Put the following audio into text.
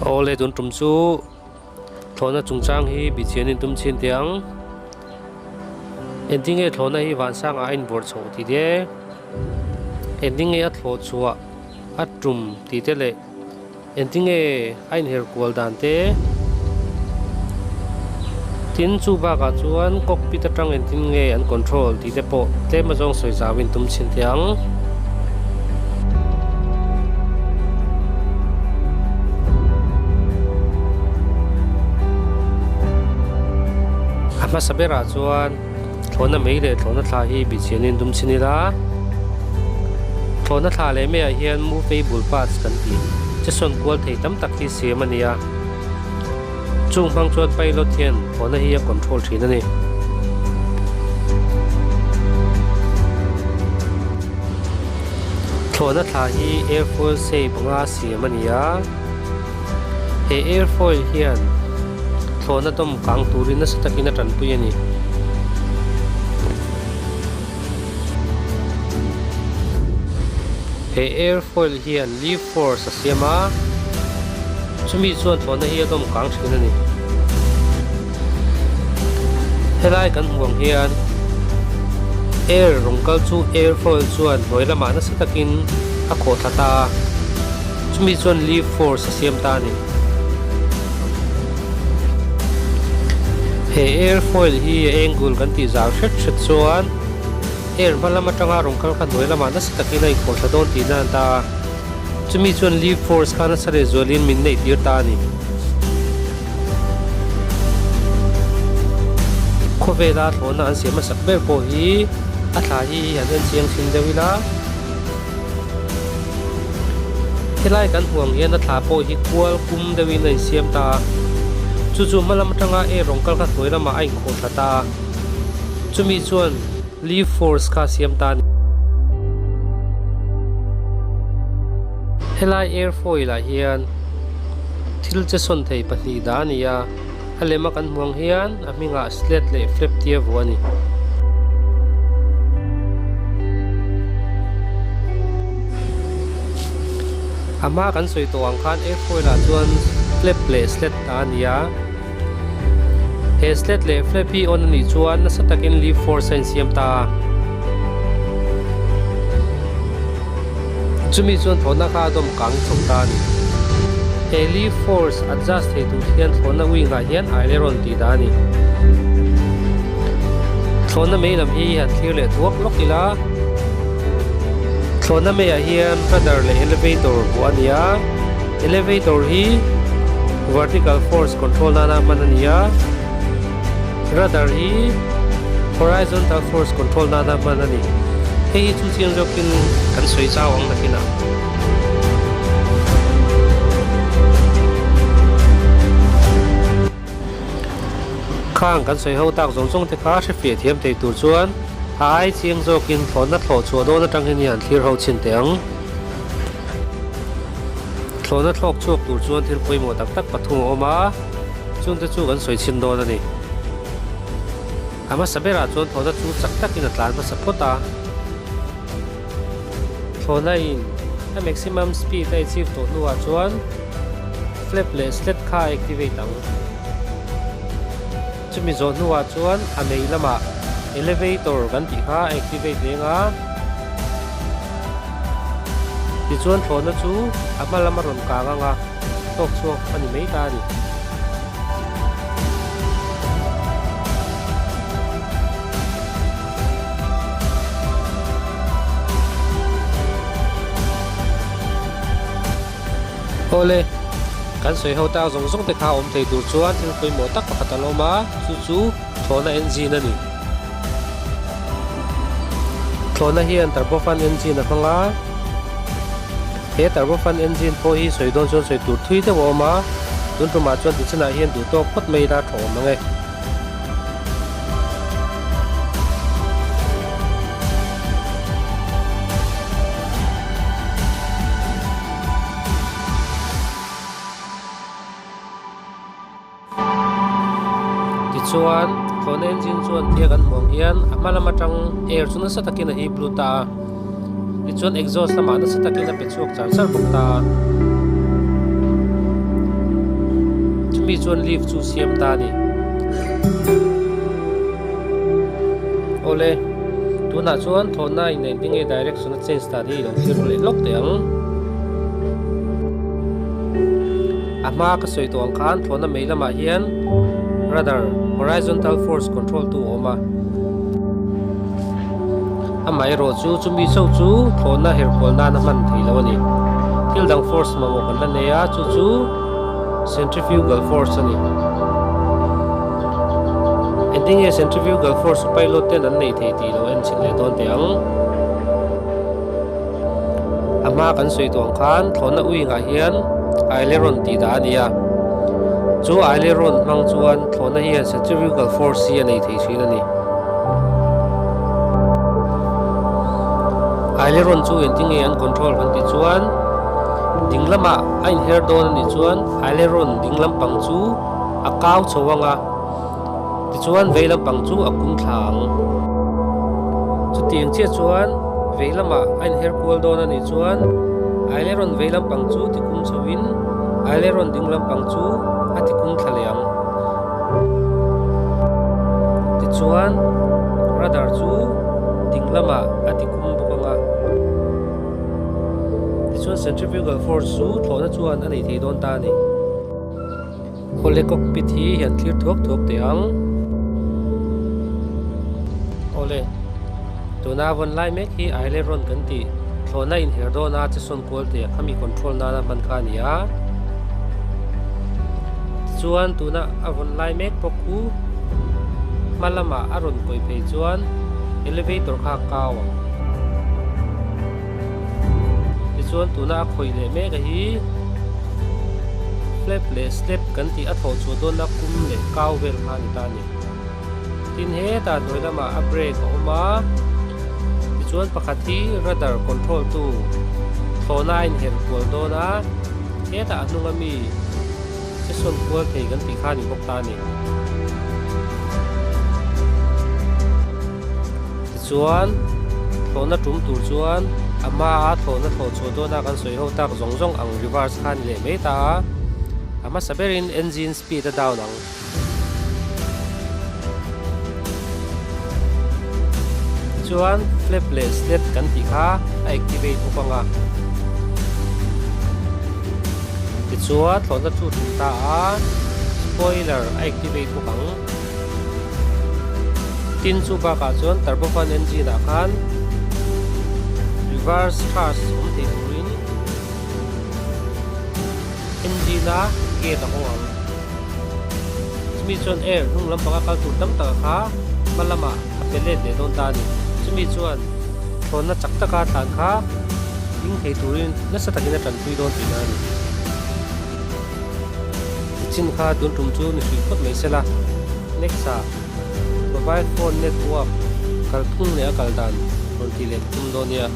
Awle tun tum chu thlawhna chungchang hi bihchian in tum chhin teh ang. Engtinge thlawhna hi vansangah a inbawrh chhoh tih te, engtinge a thlawh chhuah a tum tih te leh engtinge a inher kual dan te, tin chu bakah chuan cockpit atang engtin nge an control tih te pawh tlem azawng sawi zau in tum chhin teh ang. A hmasa berah chuan thlawhna mei leh thlawhna thla hi bihchian in tum chhin ila, thlawhna thla leh meiah hian movable parts kan tih che sawn kual thei tam tak hi siam a ni a, chung hmang chuan pilot hian thlawhna hi a control thin a ni. Thlawhna thla hi airfoil shape anga siam a ni a, he airfoil hian thlawhna dawm kang turin nasa takin a tanpui a ni. He airfoil hian lift force a siam a, chumi chuan thlawhna hi a dawm kang thin a ni. Helai kan hmuh ang hian air rawng kal chu airfoil chuan hnuai lamah nasa takin a khawh thla ta a, chumi chuan lift force a siam ta a ni. He airfoil hi a angle kan tih zau hret hret chuan air hma lam atanga rawng kal kha hnuai lamah nasa takin a inkhawh thla dawn tihna a ni ta a, chumi chuan lift force kha nasa leh zualin min neih tir ta a ni. Khawvela thlawhna an siam hmasak ber pawh hi a thla hi han en chiang thin deuh ila, helai kan hmuh ang hian a thla pawh hi kual kum deuhin a insiam ta a, chu chu hma lam atanga air rawng kal kha hnuai lamah a inkhawh thla ta a, chumi chuan lift force kha a siam ta a ni. Helai airfoil ah hian thil che sawn thei pahnih dah a ni a, a lema kan hmuh ang hian a hmingah slet leh flap tia vuah a ni. A hma kan sawi tawh ang khan airfoil ah chuan flap leh slet dah a ni a, he slet leh flap hi on a nih chuan nasa takin lift force a insiam ta a. Chumi chuan thlawhna kha a dawm kang chho ta a ni. He lift force adjust thei tur hian thlawhna wing ah hian aileron tih dah a ni. Thlawhna mei lam hi han thlir leh thuak lawk ila. Thlawhna mei ah hian rudder leh elevator vuah a ni a. Elevator hi vertical force control nana hman a ni a. Rudder hi horizontal force control nana hman a ni. Hei hi chu chiang zawkin kan sawi chau ang nakinah. Khang kan sawi ho tak zawng zawng te kha hre fiah thiam thei tur chuan a ai chiang zawkin thlawhna thlawh chhuah dawn atang hian i han thlir ho chhin teh ang. Thlawhna thlawk chhuak tur chuan thil pawimawh tak tak pathum a awm a. Chungte chu kan sawi chhin dawn a ni. A hmasa berah chuan thlawhna chu chak takin a tlan hmasa phawt a. Thlawhna in a maximum speed a achieve tawh hnuah chuan flap leh slat kha a activate ang. Chumi zawh hnuah chuan a mei lamah elevator kan tih kha a activate leng a. Tichuan thlawhna chu a hma lama rawn kang ang a. Tawk chhuak a ni mai ta a ni. Awle, kan sawi ho tak zawng zawng te kha awm thei tur chuan thil pawimawh tak pakhat a la awm a, chu chu thlawhna engine a ni. Thlawhna hian turbofan engine a hmang a. He turbofan engine pawh hi sawi dawn chuan sawi tur thui deuh a awm a, tun tumah chuan tichinah hian duh tawk phawt mai ila tha awm ang e. Tichuan, thlawhna engine chuan thia kan hmuh ang hian a hma lam atang air chu nasa takin a hip lut a, tichuan exhaust lamah nasa takin a pe chhuak char char bawk ta a. Chumi chuan lift chu siam ta a ni. Awle, tunah chuan thlawhna in engtin nge direction a change dan hi i lo thlir leh lawk teh ang. A hma ka sawi tawh ang khan thlawhna mei lamah hian rudder, horizontal force control tu a awm a. Amaherawh chu chumi chauh chu thlawhna herkual nan a hman thei lo a ni. Thil dang force mamawh kan la nei a, chu chu centrifugal force a ni. Engtin nge centrifugal force chu pilot ten an nei thei tih lo en chhin leh dawn teh ang. A hma kan sawi tawh ang khan thlawhna uingah hian aileron tih dah a ni a. Chu aileron hmang chuan thlawhna hian centrifugal force hi a nei thei thin a ni. Aileron chu engtin nge an control kan tih chuan ding lamah a inher dawn a nih chuan aileron ding lampang chu a kau chho ang a. Tichuan vei lampang chu a kum thla ang. Chutiang chiah chuan vei lamah a inher kual dawn a nih chuan aileron vei lampang chu ti kum chhoin aileron ding lampang chu a ti kum thla leh ang. Tichuan rudder chu ding lamah a ti kum bawk ang a. Tichuan centrifugal force chu thlawhna chuan a nei thei dawn ta a ni. Awle cockpit hi hian thlir thuak thuak teh ang. Awle tuna vawn lai mek hi aileron kan tih thlawhna inher dawn a che sawn kual teh khami control nana hman kha a ni a. Tichuan tuna a vawn lai mek bawk khu hma lamah a rawn kawi phei chuan elevator kha a kau ang. Tichuan tuna a khawih leh mek a hi flap leh slap kan tih a thawh chhuah dawnna kum leh kau vel kha a ni ta a ni. Tin hetah hnuai lamah a brake a awm a, tichuan pakhat hi rudder control tu thlawhna a inher kual dawn a, hetah a hnunga mi che sawn kual thei kan tih kha a ni bawk ta a ni. Tichuan, thlawhna tum tur chuan a hmaa thlawhna thlawh chhuah dawna kan sawi ho tak zawng zawng ang reverse kha a ni leh mai ta a, a hmasa berin engine speed a down ang. Tichuan, flap leh slat kan tih kha a activate bawk ang a. Tichuan, thlawhna chu tum ta a, spoiler a activate bawk ang. Tin chu bakah chuan turbofan engine ah khan reverse thrust awm thei turin engine a gate a hawng ang. Chumi chuan air hnung lampanga kal tur tam taka kha hma lamah a pe let leh dawn ta a ni. Chumi chuan thlawnna chak taka tlan kha ding thei turin nasa takin a tanpui dawn tihna a ni. Tichin kha tun tum chu ni hrilh phawt mai sela. Next ah mobile phone network kalphung leh a kal dan rawn tih leh ka tum dawn nia.